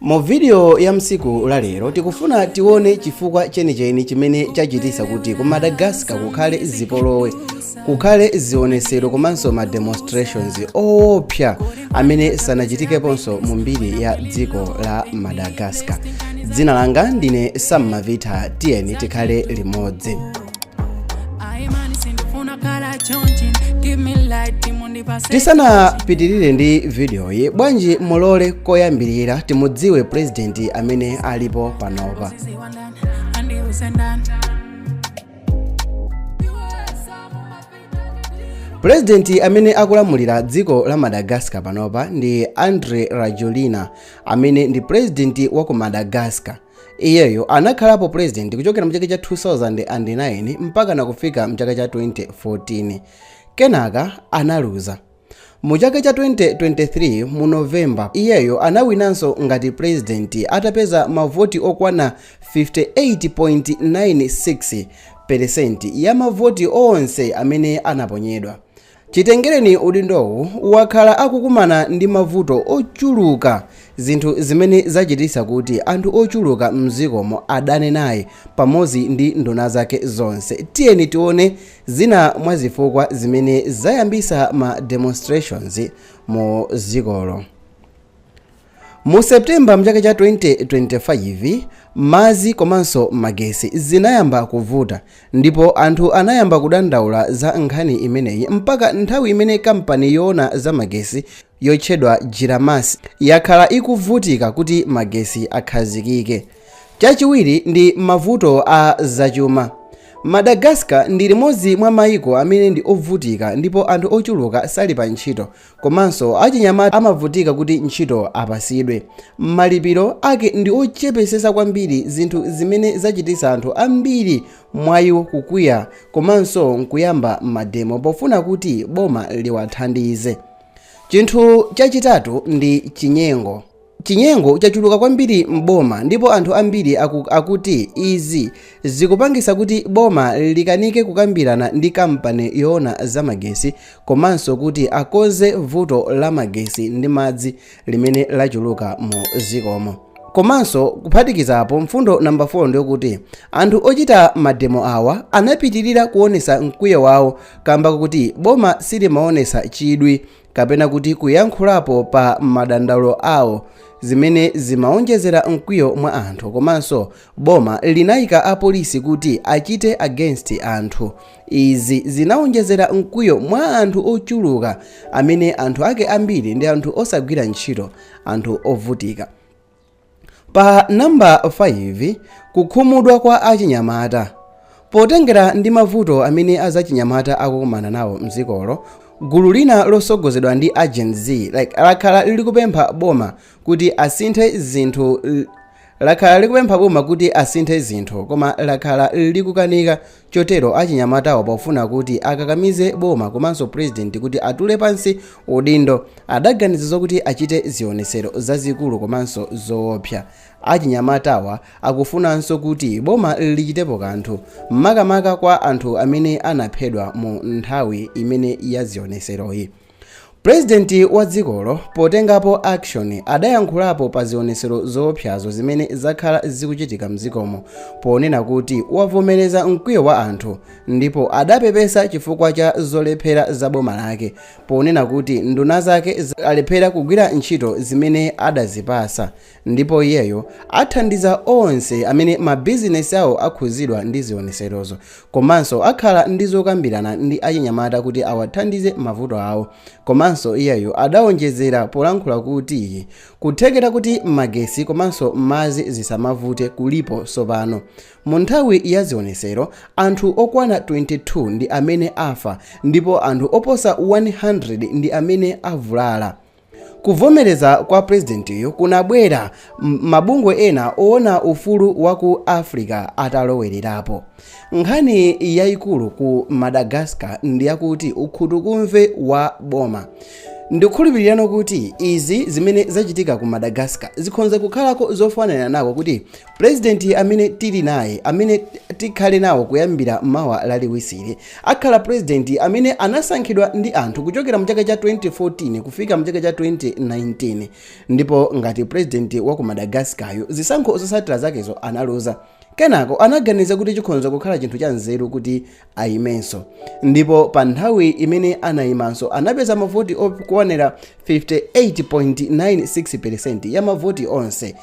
Mu video ya msiku la lero tikufuna tione chifukwa chenicheni chimene chachitisa kuti ku Madagascar kukhale zipolowe, kukhale zionesero komanso ma demonstrations oopsa amene sanachitikeponso mu mbiri ya dziko la Madagascar. Dzina langa ndine Sam Mavita, tiyeni tikhale limodzi. Tisanapitirire ndi vidiyoyi, bwanji mulole koyambirira timudziwe purezidenti amene alipo panopa. Purezidenti amene akulamulira dziko la Madagascar panopa ndi Andry Rajoelina, amene ndi purezidenti wa ku Madagascar. Iyeyo anakhalapo purezidenti kuchokera mchaka cha 2009 mpaka nakufika mchaka cha 2014. Kenaka analuza. Mu chaka cha 2023 mu November, iyeyo anawinanso ngati purezidenti atapeza mavoti okwana 58.96% ya mavoti onse amene anaponyedwa. Chitengereni udindowu wakhala akukumana ndi mavuto ochuluka, zinthu zimene zachitisa kuti anthu ochuluka mzikomo adane naye pamodzi ndi nduna zake zonse. Tiyeni tione zina mwa zifukwa zimene zayambisa ma demonstrations mu zikolo. Mu September mchaka cha 2025, madzi komanso magesi zinayamba kuvuta ndipo anthu anayamba kudandaula za nkhani imeneyi mpaka nthawi imene kampani yoona za magesi yotchedwa Jirama yakhala ikuvutika kuti magesi akhazikike. Chachiwiri ndi mavuto a zachuma. Madagascar ndi limodzi mwa maiko amene ndi ovutika ndipo anthu ochuluka sali pa ntchito Komanso achinyamata amavutika kuti ntchito apasidwe. Malipiro ake ndi ochepesesa kwambiri, zinthu zimene zachitisa anthu ambiri mwa iwo kukwiya komanso nkuyamba mademo pofuna kuti boma liwathandize. Chinthu chachitatu ndi chinyengo. Chinyengo chachuluka kwambiri m'boma ndipo anthu ambiri akuti izi zikupangisa kuti boma likanike kukambirana ndi kampani yoona za magesi komanso kuti akonze vuto la magesi ndi madzi limene lachuluka mu zikomo. Komanso kuphatikiza apo, mfundo namba 4 ndiyokuti anthu ochita mademo awa anapitilira kuonesa mkwiyo wawo kamba kakuti boma silimaonesa chidwi kapena kuti kuyankhulapo pa madandaulo awo, zimene zimaonjezera mkwiyo mwa anthu. Komanso boma linayika apolisi kuti achite against anthu. Izi zinaonjezera mkwiyo mwa anthu ochuluka, amene anthu ake ambiri ndi anthu osagwira ntchito, anthu ovutika. Pa namba 5, kukhumudwa kwa achinyamata. Potengera ndi mavuto amene azachinyamata akukumana nawo mdzikolo, gulu lina losogozedwa ndi a Gen Z like lakhala likupempha boma kuti asinthe zinthu lakhala likupempha boma kuti asinthe zinthu koma lakhala likukanika. Chotero achinyamatawo pofuna kuti akakamize boma komanso president kuti atule pansi udindo adaganiza zokuti achite zionesero zazikulu komanso zoopsa. Achinyamatawa akufunanso kuti boma lichitepo kanthu makamaka kwa anthu amene anaphedwa mu nthawi imene ya zioneseroyi. President wa dzikolo potengapo action adayankhulapo pa zionesero zoopsazo zimene zakhala zikuchitika mdzikomo ponena kuti wavomereza mkwiyo wa anthu ndipo adapepesa chifukwa cha zolephera za boma lake ponena kuti nduna zake zalephera kugwira ntchito zimene adazipasa ndipo iyeyo athandiza onse amene mabizinesi awo akhuzidwa ndi zioneserozo komanso akhala ndi zokambirana ndi achinyamata kuti awathandize mavuto awo. Komanso iyeyo adaonjezera polankhula kuti kuthekera kuti magesi komanso madzi zisamavute kulipo sopano. Mu nthawi ya zionesero, anthu okwana 22 ndi amene afa ndipo anthu oposa 100 ndi amene avulala. Kuvomereza kwa prezidentiyu kunabwera mabungwe ena owona ufulu wa ku Africa atalowererapo. Nkhani yaikulu ku Madagascar ndiyakuti ukhutukumve wa boma. Ndikukhulupirirano kuti izi zimene zachitika ku Madagascar zikhonza kukhalako zofanana nako kuti purezidenti amene tili naye, amene tikhale nawo kuyambira mawa laliwisiri, akhala purezidenti amene anasankhidwa ndi anthu kuchokera mchaka cha 2014 kufika mchaka cha 2019. Ndipo ngati purezidenti wa ku Madagascaryo zisankho zotsatira zakezo analuza, kenako anaganiza kuti chikhonza kukhala chinthu cha nzeru kuti ayimenso, ndipo pa nthawi imene anayimanso anapeza mavoti okwanira 58.96% ya mavoti onse.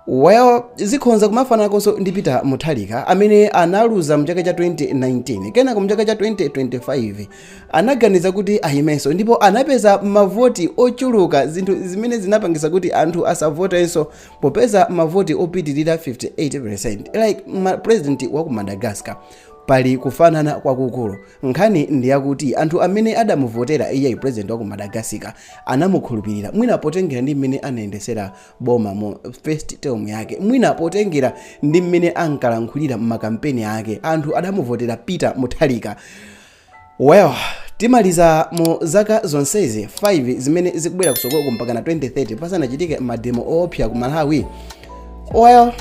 Well, zikhonza kumafanakonso ndi Peter Mutharika amene analuza mchaka cha 2019, kenako mchaka cha 2025 anaganiza kuti ayimenso ndipo anapeza mavoti ochuluka, zinthu zimene zinapangisa kuti anthu asavotenso popeza mavoti opitirira 58% like president wa ku Madagascar. Pali kufanana kwakukulu. Nkhani ndiyakuti anthu amene adamuvotera iyeyi president wa ku Madagascar anamukhulupirira, mwina potengera ndi mmene anayendesera boma mu first term yake, mwina potengera ndi mmene ankalankhulira m'makampeni ake, anthu adamuvotera Peter Mutharika. Well, timaliza mu zaka zonsezi 5 zimene zikubwera kusogoloko mpaka na 2030 pasanachitike mademo oopsa ku Malawi? Well,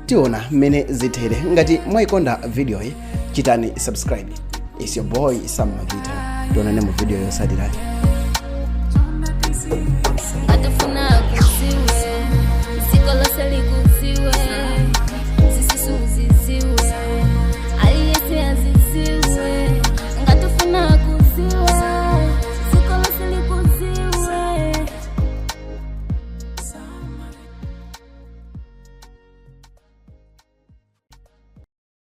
tiona mmene zithere. Ngati mwayikonda video iyi, chitani subscribe. It's your boy Sam Mavita. Tionane mu video yotsatirayi. Ngatofuna kuziwe, dziko lonse likuziwe.